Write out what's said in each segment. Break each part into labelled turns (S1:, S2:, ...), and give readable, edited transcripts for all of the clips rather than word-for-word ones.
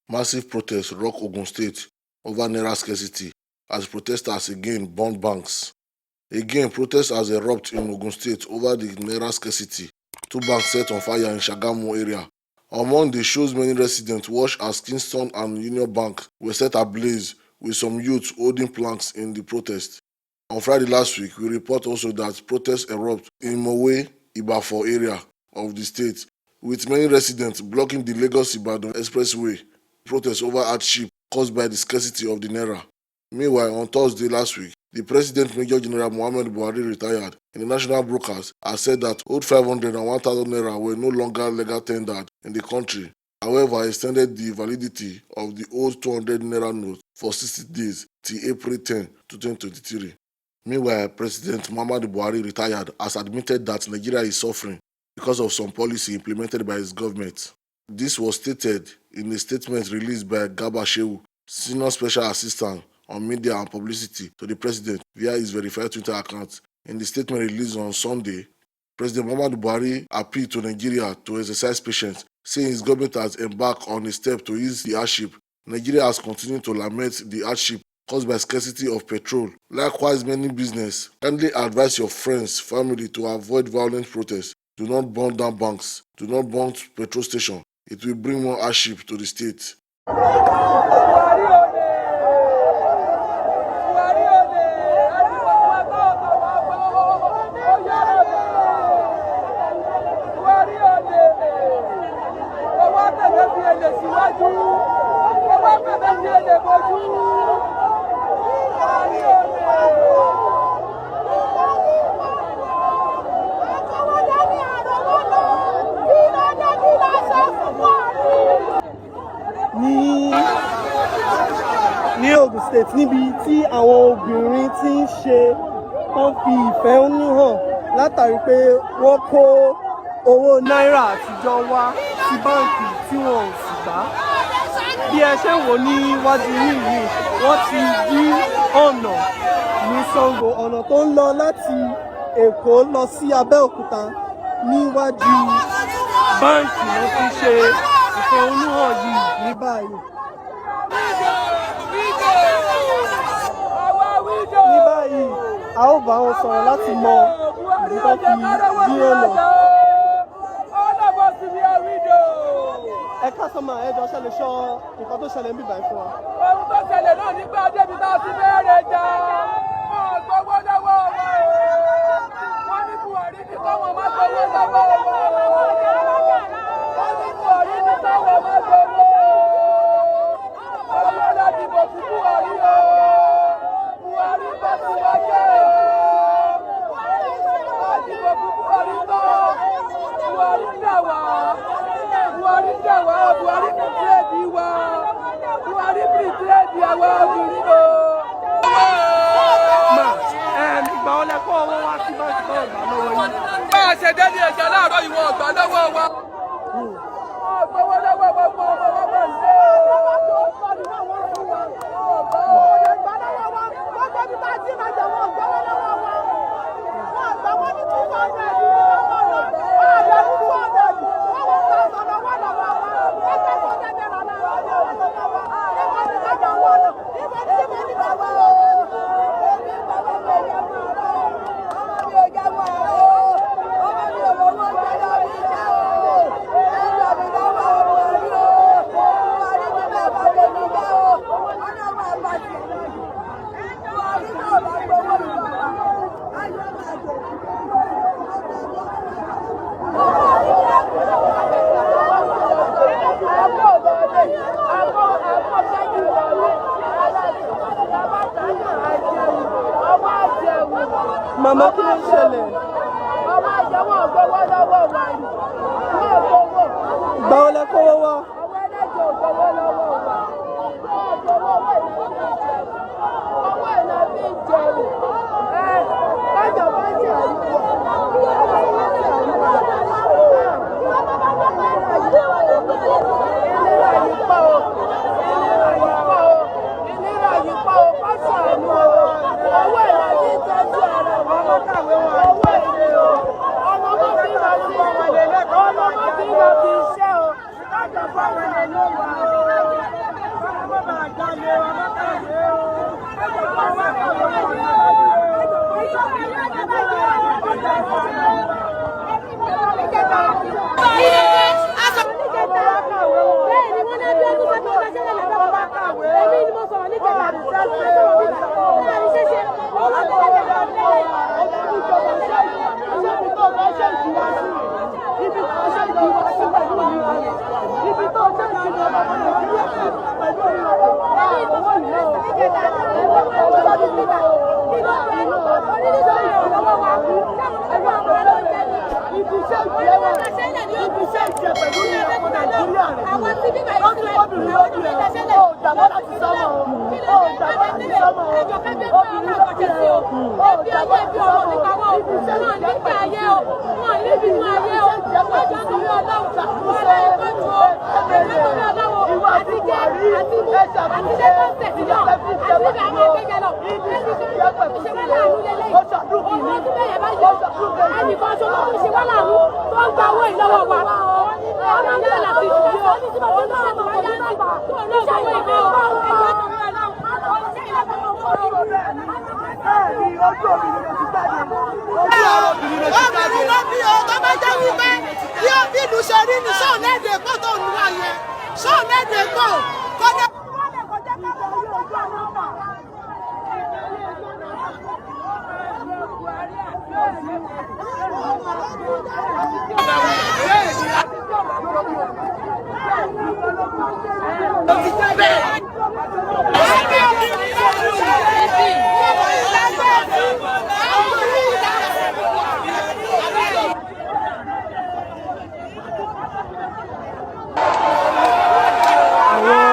S1: Massive protests rock Ogun State over Naira scarcity as protesters again burn banks. Again, protests has erupted in Ogun State over the Naira scarcity. 2 banks set on fire in Shagamu area. On Monday, shows many residents watched as Kingston and Union Bank were set ablaze with some youths holding planks in the protest. On Friday last week, we report also that protests erupted in Mowe, Ibafo area of the state, with many residents blocking the Lagos-Ibadan expressway. Protests over hardship caused by the scarcity of the Naira. Meanwhile, on Thursday last week, the President Major General Muhammadu Buhari retired, and the national brokers has said that old 500 and 1,000 Naira were no longer legal tendered in the country. However, extended the validity of the old 200 Naira note for 60 days till April 10, 2023. Meanwhile, President Muhammadu Buhari retired has admitted that Nigeria is suffering because of some policy implemented by his government. This was stated in a statement released by Garba Shehu, Senior Special Assistant on Media and Publicity to the President via his verified Twitter account. In the statement released on Sunday, President Muhammadu Buhari appealed to Nigeria to exercise patience, saying his government has embarked on a step to ease the hardship. Nigeria has continued to lament the hardship caused by scarcity of petrol. Likewise, many business kindly advise your friends, family to avoid violent protests. Do not burn down banks. Do not burn petrol stations. It will bring more hardship to the state.
S2: ní Ogun State níbi tí àwọn obìnrin ti ń ṣe wọ́n fi ìfẹ̀hónú hàn látàrí pé wọ́n kó owó náírà àtijọ́ wá sí báǹkì tí wọn ò sì gbà. Bí ẹ ṣe ń wò níwájú yìí wọ́n ti dí ọ̀nà ní Ṣàngó, ọ̀nà tó ń lọ láti Èkó lọ sí Abẹ́òkúta níwájú báǹkì wọ́n fi ṣe ìfẹ̀hónú hàn yìí ní báyìí. Ní báyìí a ó bá wọn sọ̀rọ̀ láti mọ ìdí tó fi dí ọ̀nà. Ẹ káàsán mà, ẹ jọ̀ọ́ ṣe lè sọ nǹkan tó ṣẹlẹ̀ ń bì báyìí fún wa.
S3: Ohun tó ṣẹlẹ̀ náà nígbà débi tá a ti bẹ̀rẹ̀ jà wọ́n gbowó lọ́wọ́ wọ́n ní Buhari ní káwọn má gbowó lọ́wọ́ wọ́n ní Buhari ní káwọn má gbowó ọmọ láti bọ̀ fún Buhari o Buhari bá ti wá jẹ́ láti bọ̀ fún Buhari tán Buhari dà wá Buhari dà wá Buhari kò tẹ́ẹ̀dì wá Buhari kò tẹ́ẹ̀dì àwa obìnrin o.
S2: Ìgbà wo lẹ kó owó wá sí báńkì tó gbà lọ́wọ́ yìí?
S3: Bá a ṣe dé ní ẹ̀jẹ̀ láàárọ̀ ìwọ̀n ọ̀gbà lọ́wọ́ wa. Ọ̀gbọ́wọ́ lọ́wọ́ wa fún ọmọ wa bá ń lé o.
S2: Màmá kí ló ń ṣẹlẹ̀?
S3: Ọmọ ìjọba ògbówó lọ́wọ́ wa ni. Wọ́n gbowó.
S2: Ìgbà wo lẹ kówó wá?
S3: Àwọn ẹlẹ́jọ̀ ògbówó lọ́wọ́ wa. Wọ́n gbowó owó ìlà fi ń jẹun. Kájọ bá ń ṣe àyíkọ́. Ìlera yìí pọ̀ o. Ìlera yìí pọ̀ o. Fásitì àánú o. Owó ìlà fi ń tọ́jú ara wa. Owó ìlera o. Ọmọ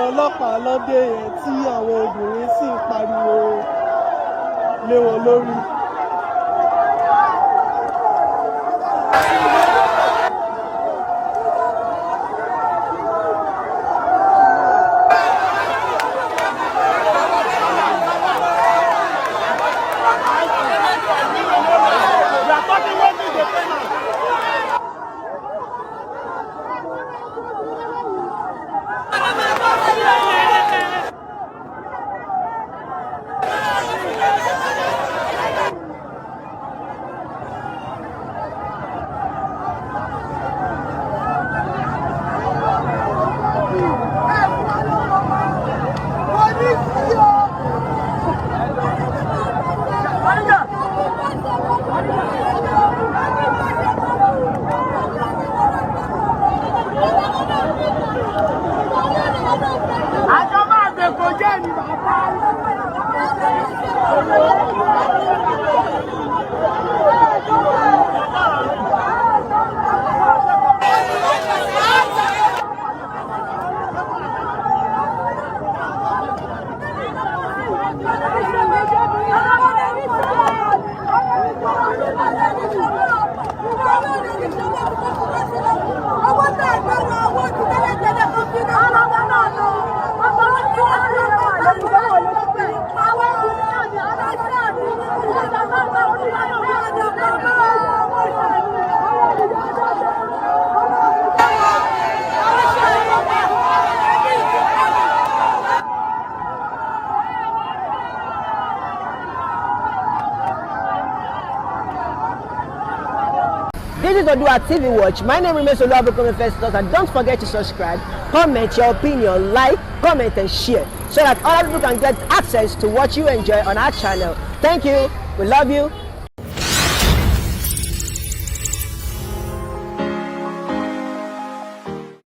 S2: ọlọ́pàá lọ́dẹ yẹn tí àwọn obìnrin sì ń pariwo lé wọn lórí.
S4: This is ODUA TV Watch. My name remains Oluwabukunmi, and don't forget to subscribe, comment your opinion, like, comment and share so that other people can get access to what you enjoy on our channel. Thank you. We love you.